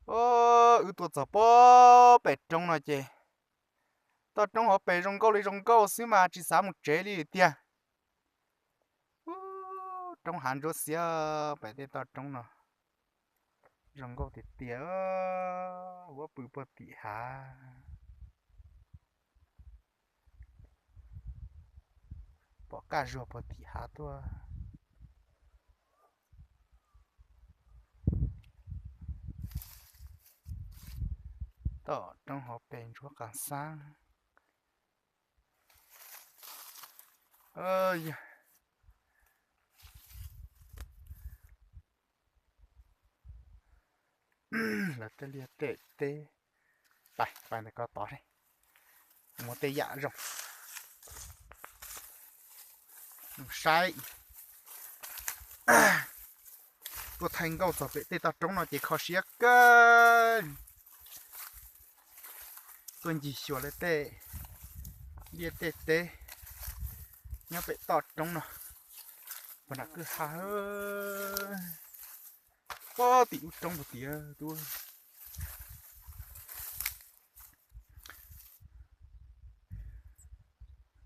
Wb tuaj txog pem roob no ces toj roob hauv pes zoo nkauj li zoo nkauj xwb mas tsis xav mus tsev li tiag. Roob hav ntsuab xiab pem tej toj roob no zoo nkauj tiag tiag, huab pw puag tim hav, pom kaj zuag puag tim hav tuaj. Toj roob hauv pes ntsuab qas xab. Lawv tej liaj tej teb, pais pais ntawm ko tod, muaj tej yam zoo saib. Tuaj thaij nkauj txog pem tej toj roob no ces kho siab kawg. Tuaj ncig xyuas lawv tej liaj tej teb nyob pem toj roob no, puag nram kwj ha, puag tim lub roob puag tim tub.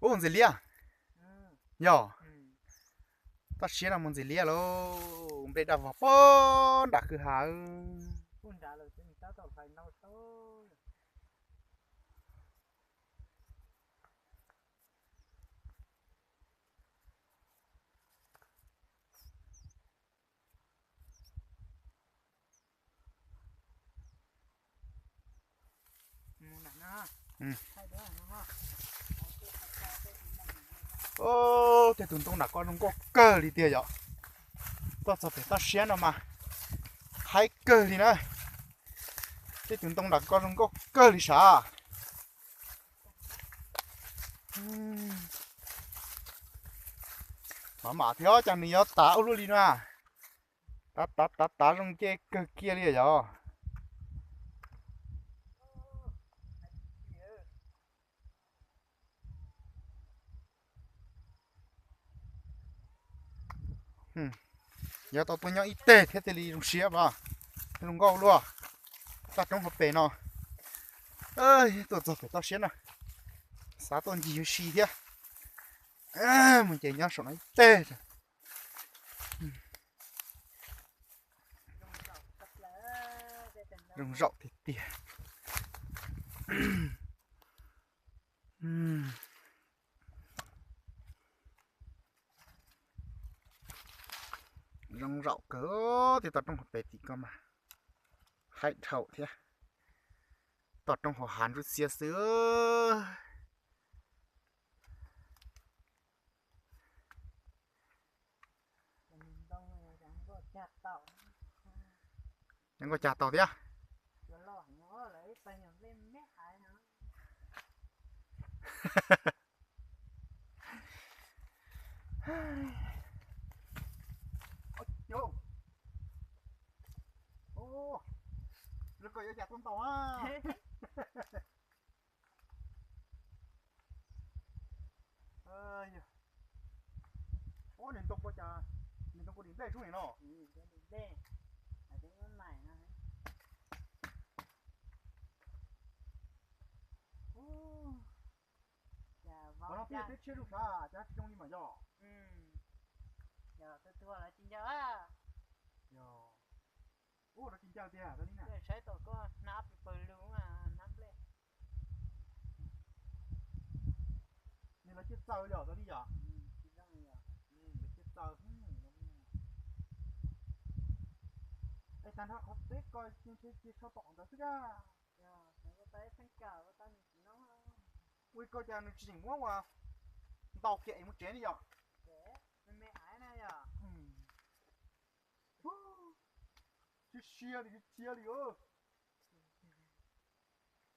Ub, ntxim liab. Yog, toj siab no mus ntxim liab lauj, nplej daj vog puag nram kwj ha. Tej tus ntoo nram ko zoo nkauj kawg li tiag yom. Tuaj txog pem toj siab no mas haib kawg li na. Tej tus ntoo nram ko zoo nkauj kawg li sav. Mam mam thiab cas nws yuav tav ua luaj li na. Tav tav tav tav zoo nce kawg kiag li yom. Yuav tau tuaj nyob ib teg thiab thiaj li zoo siab mas, zoo nkauj luaj. Toj roob hauv pes no, tuaj txog pem toj siab no, xav tuaj ncig ua si thiab. Mus ces nyob saum no ib teg. Zoo zaum tiag tiag. Zoo zaum kawg, tej toj roob hauv pes tim ko mas haib dhau thiab. Toj roob hauv hav ntsuab xiab xwb. Cov nkauj cag tau thiab. Zoo kawg yuav cas tuaj ntaus na. Ub, nws ntoo ko cas, nws ntoo ko dim nplej sub li no. Qhov no peb tshiab zuj sav cas tsis zoo li mas yog. Yog, tuag tuag lawv tsis ncaws. Yog, ub, lawv tsis ncaws tiag li na. Saib tom koj hnab pw pawg lug, hnab nplej. Nws lawv cia txaws yog tau li yom. Lawv cia txaws. Es tag nrho qhov teb ko ntshe cia sau tom ntawd xwb a. Ua li ko cas nws tsis tseem muab ua ntaus kiag es mus tsev li yom. Tsis sia li, tsis sia li.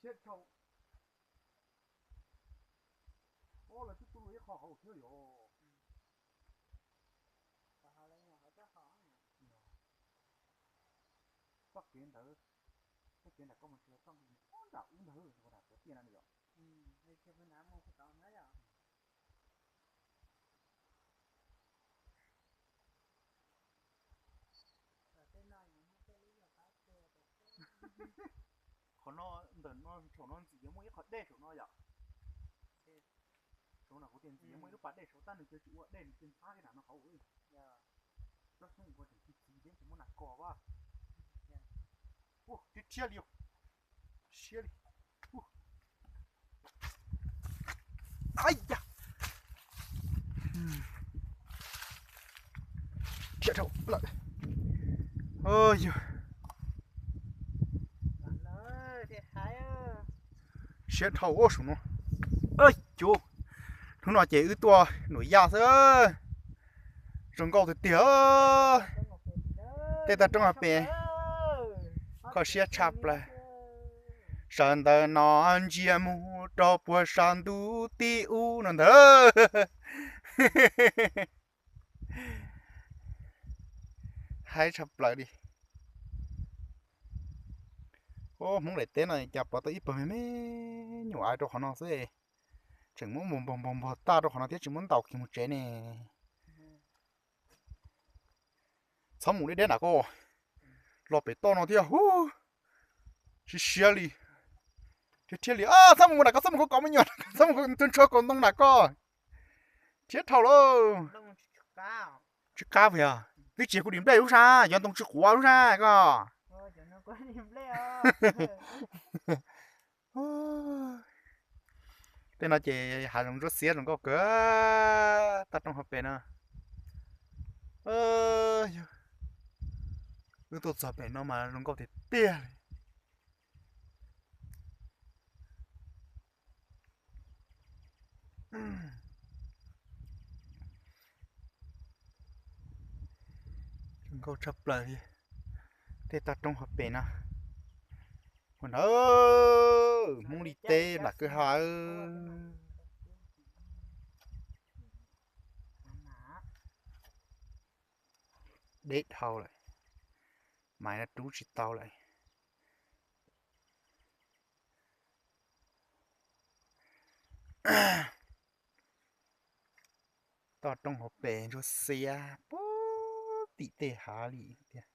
Siab dhau. Ub, lawv twb tu lug ib qho hauv thiab yom. Txoj kev ntawd, txoj kev nram koj mus tsis yog txoj nram ub ntag, nram tuav tiaj na yom. Tej no yus muaj tej lub zog qab tsuag tau teb. Qhov no, ntawm no saum no ntxim yuav muaj ib qhov dej saum no yom. Saum no kuv tias ntxim yuav muaj ib lub pas dej saud tab nws cia tsis ua dej, nws cia ntxhab ib nram no hauv. Tsob xyoob ua tseem txi txiv thiab tsis muaj nas kos as. Ua rhiab rhiab li, siab li. Ai ya, rhiab dhau lawm. Yog siab dhau ub saum no. Cuv, hnub no ces wb tuaj nuam yaj xwb. Zoo nkauj tiag tiag. Tej toj roob hauv pes kho siab tshaj plaws. Sawv ntawm no ntsia mus rau puag sab ntuj tib ub no ntag. Haib tshaj plaws li. Hmoob daim teb no cas pov tau ib pawg me me nyuam aiv rau qhov no xwb. Tseem muab npog npog npog npog tag rau qhov no thiab tsis muab ntaus kiag mus tsev ne. Txhob mus deb deb nram ko, los pem toj no thiab hu. Siab siab li. Thiab thiaj li txhob mus mus nram ko, txhob mus kov kov me nyuam, txhob mus ntxhua ntxhua kaus ntoo nram ko. Thiab dhau lauj. Tsis qab puas yog? Twb tsis kuv dim nplej lub sab, cov ntoo tsis quav lub sab ko. Tej no ces hav zoov ntsuab xiab zoo nkauj kawg, toj roob hauv pes no. Wb tuaj txog pem no mas zoo nkauj tiag tiag li. Zoo nkauj tshaj plaws li. Tej toj roob hauv pes no. Ua ntawd Hmoob li teb nram kwj ha. Deb dhau lawm, maiv no rub tsis tau lawm. Toj roob hauv pes ntsuab xiab puag tim tej hav li tiag.